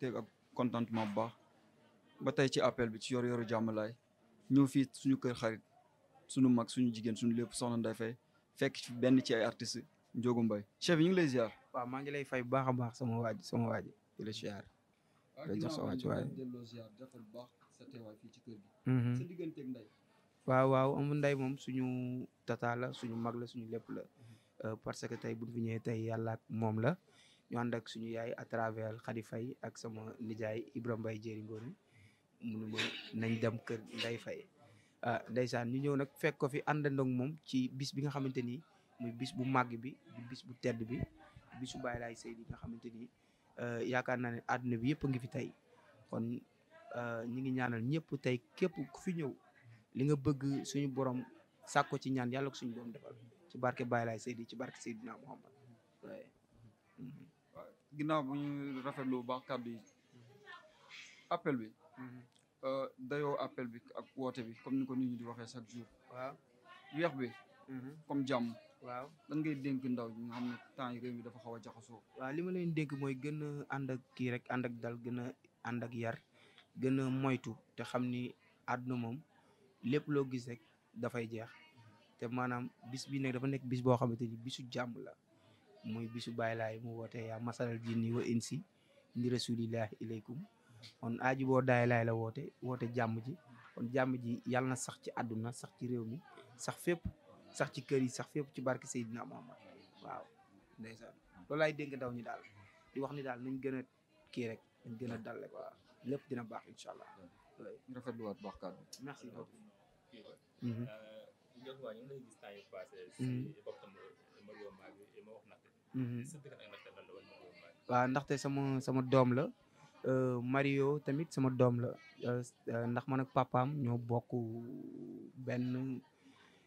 mbégte ak contentement bu baax ba tey ci appel bi ci yor-yoru jàmmalaay ñëw fii suñu kër xarit suñu mag suñu jigéen suñu lépp soxna Ndeye Faye fekk ci benn ci ay artistes Ndiogou Mbaye chef yi ñu ngi lay ziar. waaw maa ngi lay fay bu baax a baax sama waaj di la ziar. la jox sa waaj waay delloo ziar jafal bu baax sa teewaay fii ci kër gi. sa digganteeg Ndeye. waaw amul Ndeye moom suñu tata la suñu mag la suñu lépp la parce que tey bu ñu fi ñëwee tey yàlla ak moom la ñu ànd ak suñu yaay à travers Khady Faye ak sama nijaay Ibrahima Mbaye Jéeri Ngoone munu ma nañ dem kër Ndeye Faye ndeysaan ñu ñëw nag fekk ko fi àndandoo ak moom ci bis bi nga xamante ni muy bis bu màgg bi di bis bu tedd bi bisu Baye Laye Seydi nga xamante ni yaakaar naa ne àdduna bi yëpp a ngi fi tey kon ñi ngi ñaanal ñëpp tey képp ku fi ñëw li nga bëgg suñu borom sàkko ci ñaan yàlla ko suñu borom defal ci barke Baye Laye Seydi ci barke Seydina Muhammad waaye ginnaaw bu ñu rafetlu bu baax kàddu yi appel bi dayoo appel bi ak woote bi comme ni ko nit ñi di waxee chaque jour waaw weex bi comme jàmm waaw lan ngay dénk ndaw ñi nga xam ne temps yi réew mi dafa xaw a jaxasoo. waaw li ma leen dénk mooy gën a ànd ak kii rek ànd ak dal gën a ànd ak yar gën a moytu te xam ni àdduna moom lépp loo gis rek dafay jeex te maanaam bis bi nekk dafa nekk bis boo xamante ni bisu jàmm la muy bisu Baye Laye mu woote yaa masalal jinni wa insi ni rasulillahi ilaykum kon aaji boo daay laay la woote jàmm ji kon jàmm ji yàlla na sax ci àdduna sax ci réew mi sax fépp sax ci kër yi sax fépp ci barke Seydina Muhammad waaw ndeysaan loolu laay dénk ndaw ñi daal di wax ni daal nañ gën a kii rek nañ gën a dal rek waaw lépp dina baax incha allah. rafetluwaat baax kàddu. merci beaucoup. waaw ndaxte sama doom la Mario tamit sama doom la ndax man ak papaam ñoo bokk benn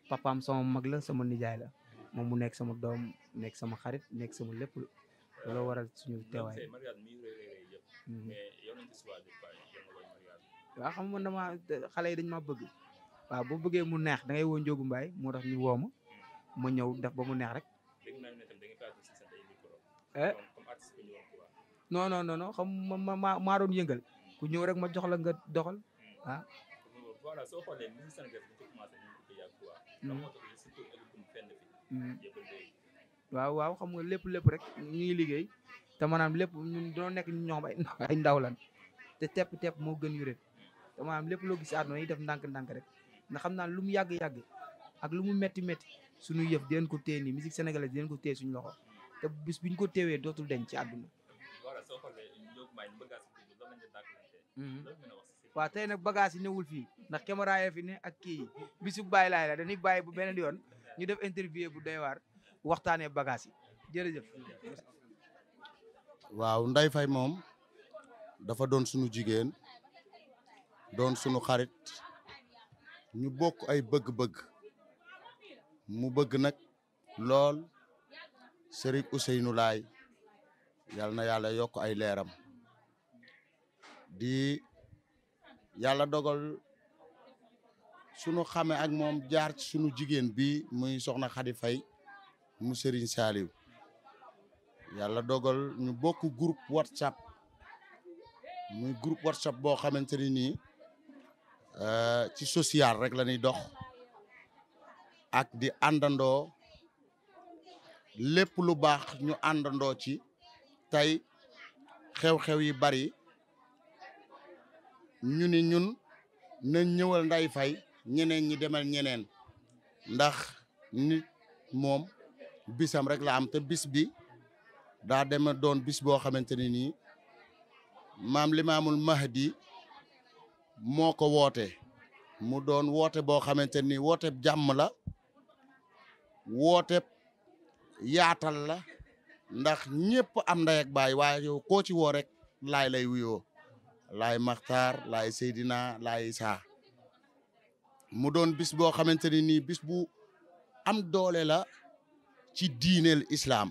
papaam sama mag la sama nijaay la moom mu nekk sama doom nekk sama xarit nekk sama lépp looloo waral suñu teewaay. waaw xam nga dama xale yi dañ ma bëgg waaw boo bëggee mu neex da ngay woo Ndiogou Mbaye moo tax ñu woo ma ñëw def ba mu neex rek. non xam maa doon yëngal ku ñëw rek ma jox la nga doxal ah. voilà soo xoolee ni Sénégal bi ñu commencé ñu ko yàgg quoi. waaw xam nga lépp rek ñu ngi liggéey te maanaam lépp ñun doo nekk ñun ñoo xam ay ndaw lan te tepp moo gën yu rek te maanaam lépp loo gis àdduna yi def ndànk-ndànk rek nga xam naa lu mu yàgg ak lu mu métti suñu yëf dinañ ko téye nii musique sénégalaise dinañ ko téye suñu loxo te bis biñ ko téewee dootul deñ ci àdduna. waaw tey nag bagage yi ñëwul fii ndax caméra yi fi ne ak kii yi bisu Baye Laye la dañuy bàyyi bu beneen yoon ñu def interview bu doy waar waxtaanee bagage yi jërëjëf. waaw Ndeye Faye moom dafa doon sunu jigéen doon sunu xarit ñu bokk ay bëgg-bëgg mu bëgg nag lool Serigne Ousseynou Laye yal na yàlla yokk ay leeram di yàlla dogal sunu xame ak moom jaar ci sunu jigéen bi muy soxna Khady Faye mu Serigne Saliou yàlla dogal ñu bokk groupe WhatsApp muy groupe WhatsApp boo xamante ni nii ci social rek la ñuy dox ak di àndandoo lépp lu baax ñu àndandoo ci tey xew-xew yi bari ñu ni ñun nañ ñëwal Ndeye Faye ñeneen ñi demal ñeneen ndax nit moom bisam rek la am te bis bi daa dema doon bis boo xamante ni nii maam Limaamul Mahdi moo ko woote mu doon woote boo xamante ni woote jàmm la woote yaatal la ndax ñëpp am ndey ak baay waaye yow koo ci woo rek laay lay wuyoo laay Maxtaar laay Seydina laay Isaa mu doon bis boo xamante ni nii bis bu am doole la ci diineel islaam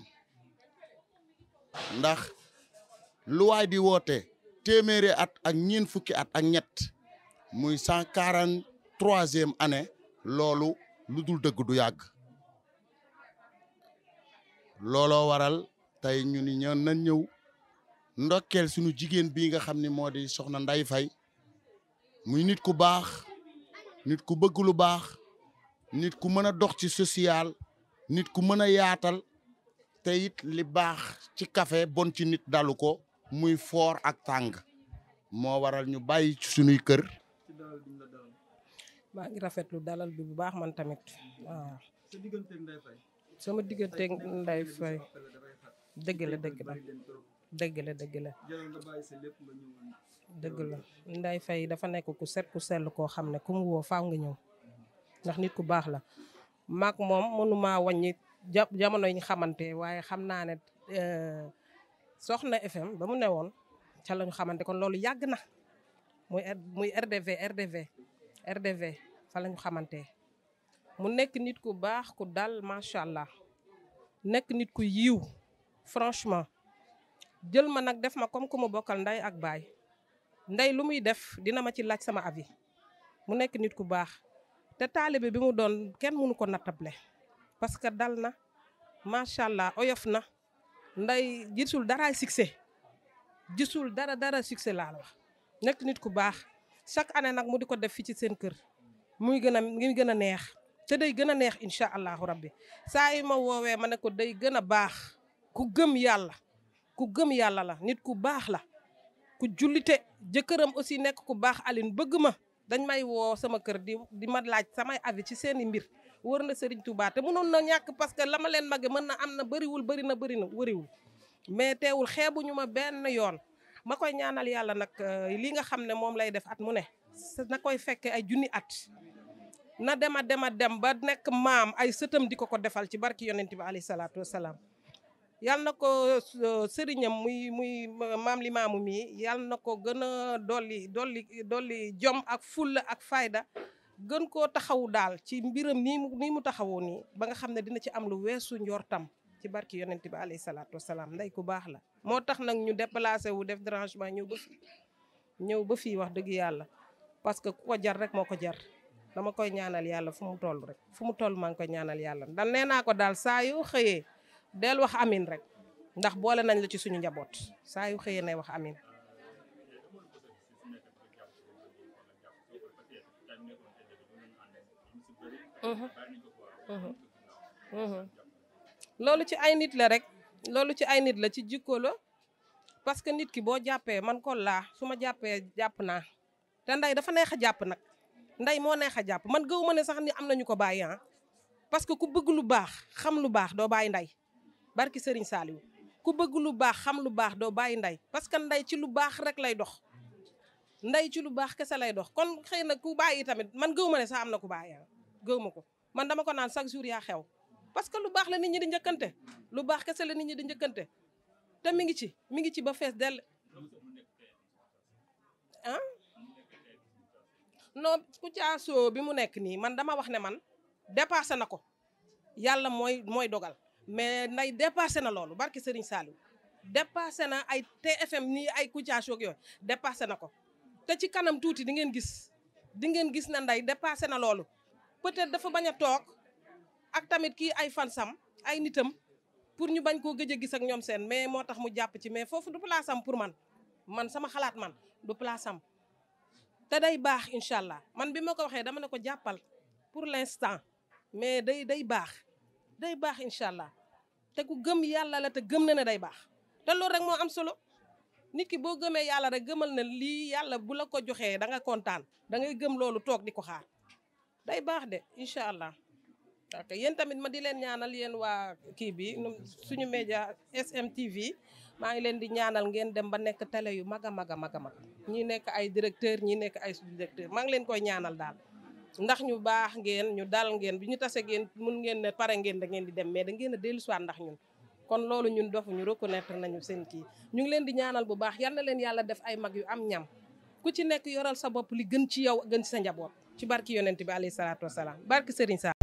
ndax lu waay di woote téeméeri at ak ñeent fukki at ak ñett muy 143e année loolu lu dul dëgg du yàgg looloo waral tey ñu ni ñoo nañ ñëw ndokkeel suñu jigéen bii nga xam ni moo di soxna Ndeye Faye muy nit ku baax nit ku bëgg lu baax nit ku mën a dox ci social nit ku mën a yaatal te it li baax ci café bon ci nit dalu ko muy foor ak tàng moo waral ñu bàyyi ci suñuy kër. maa ngi rafetlu dalal bi bu baax man tamit waaw. sama digganteeg Ndeye Faye dëgg la Ndeye Faye dafa nekk ku set ku sell koo xam ne ku mu woo faaw nga ñëw ndax nit ku baax la maak moom mënuma wàññi jamono yi ñu xamante waaye xam naa ne Soxna FM ba mu newoon ca la ñu xamante kon loolu yàgg na muy RDV fa la ñu xamante mu nekk nit ku baax ku dal macha allah nekk nit ku yiw franchement jël ma nag def ma comme ku ma bokkal ndey ak baay ndey lu muy def dina ma ci laaj sama avis mu nekk nit ku baax te taalibe bi mu doon kenn mënu ko nattable parce que dal na macha allah oyof na ndey gisul dara succès dara succès laa la wax nekk nit ku baax chaque année nag mu di ko def fii ci seen kër muy gën a neex te day gën a neex incha allahu rabbi saa yi ma woowee ma ne ko day gën a baax ku gëm yàlla la nit ku baax la ku jullite jëkkëram aussi nekk ku baax Aline bëgg ma dañ may woo sama kër di ma laaj samay avis ci seeni mbir wër na Serigne Touba te mënoon na ñàkk parce que la ma leen mage mën na am na bëriwul mais teewul xeebuñu ma benn yoon ma koy ñaanal yàlla nag li nga xam ne moom lay def at mu ne na koy fekke ay junni at na dem ba nekk maam ay sëtam di ko defal ci barki yonent bi alayhi salaatu wasalaam yàlla na ko sëriñam muy maam li maamu mi yàlla na ko gën a dolli jom ak fulla ak fayda gën koo taxawu daal ci mbiram nii mu taxawoo nii ba nga xam ne dina ci am lu weesu njortam ci barki yonent bi alayhi salaatu wasalaam ndey ku baax la moo tax nag ñu déplacé wu def dérangement ñëw ba fii wax dëgg yàlla parce que ku ko jar rek moo ko jar dama koy ñaanal yàlla fu mu toll maa ngi koy ñaanal yàlla ndax nee naa ko daal saa yu xëyee del wax amin rek ndax boole nañ la ci suñu njaboot saa yu xëyee nay wax amin loolu ci ay nit la ci jikko la parce que nit ki boo jàppee man ko laa su ma jàppee jàpp naa te ndey dafa neex a jàpp nag ndey moo neex a jàpp man gëw ma ne sax ni am nañu ko bàyyi parce que ku bëgg lu baax xam lu baax doo bàyyi ndey barki Serigne Saliou ku bëgg lu baax xam lu baax doo bàyyi ndey parce que ndey ci lu baax rek lay dox ndey ci lu baax kese lay dox kon xëy na ku bàyyi tamit man gëw ma ne sax am na ku bàyyi gëw ma ko man dama ko naan chaque jour yaa xew parce que lu baax la nit ñi di njëkkante lu baax kese la nit ñi di njëkkante te mi ngi ci ba fees dell non Kouthia Show bi mu nekk nii man dama wax ne man dépassé na ko yàlla mooy dogal mais nday dépassé na loolu barki Serigne Saliou dépassé na ay TFM nii ay Kouthia Show yooyu dépassé na ko te ci kanam tuuti di ngeen gis na nday dépassé na loolu peut-être dafa bañ a toog ak tamit kii ay fansam ay nitam pour ñu bañ koo gëj a gis ak ñoom seen mais moo tax mu jàpp ci mais foofu du place am pour man sama xalaat man du place am te day baax incha allah man bi ma ko waxee dama ne ko jàppal pour l'instant mais day baax incha allah te ku gëm yàlla la te gëm na ne day baax te loolu rek moo am solo nit ki boo gëmee yàlla rek gëmal na lii yàlla bu la ko joxee da nga kontaan da ngay gëm loolu toog di ko xaar day baax de incha allah. ok yéen tamit ma di leen ñaanal yéen waa kii bi suñu média SMTV maa ngi leen di ñaanal ngeen dem ba nekk télé yu mag a mag ñi nekk ay directeur ñi nekk ay sous-directeur maa ngi leen koy ñaanal daal ndax ñu baax ngeen ñu dal ngeen bi ñu tase ngeen mun ngeen ne pare ngeen da ngeen di dem mais da ngeen a dellu si waat ndax ñun kon loolu ñun dofu ñu reconnaître nañu seen kii ñu ngi leen di ñaanal bu baax yal na leen yàlla def ay mag yu am ñam ku ci nekk yoral sa bopp li gën ci yow gën ci sa njaboot ci barki yonent bi alayhi salaatu wasalaam barki Serigne Sa